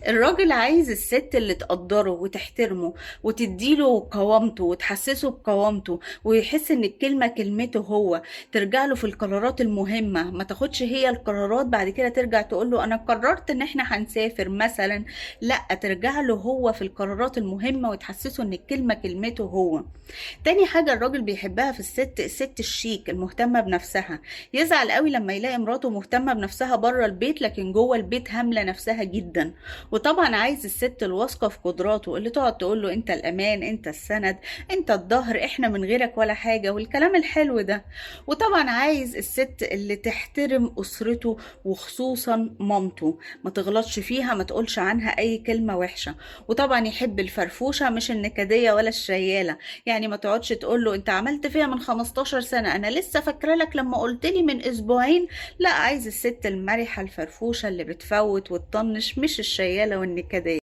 الراجل عايز الست اللي تقدره وتحترمه وتديله قوامته وتحسسه بقوامته، ويحس ان الكلمة كلمته هو، ترجع له في القرارات المهمة، ما تاخدش هي القرارات بعد كده ترجع تقول له انا قررت ان احنا هنسافر مثلا، لا ترجع له هو في القرارات المهمة وتحسسه ان الكلمة كلمته هو. تاني حاجة الراجل بيحبها في الست، الست الشيك المهتمة بنفسها. يزعل قوي لما يلاقي مراته مهتمة بنفسها بره البيت لكن جوه البيت هاملة نفسها جدا. وطبعا عايز الست الواثقة في قدراته، اللي تقعد تقول له انت الامان، انت السند، انت الظهر، احنا من غيرك ولا حاجة، والكلام الحلو ده. وطبعا عايز الست اللي تحترم اسرته وخصوصا مامته، ما تغلطش فيها، ما تقولش عنها اي كلمة وحشة. وطبعا يحب الفرفوشة، مش النكدية ولا الشيالة. يعني ما تقعدش تقول له انت عملت فيها من 15 سنة، انا لسه فاكره لك لما قلت لي من اسبوعين. لا، عايز الست المرحة الفرفوشة اللي بتفوت وتطنش، مش الشيالة والنكدية.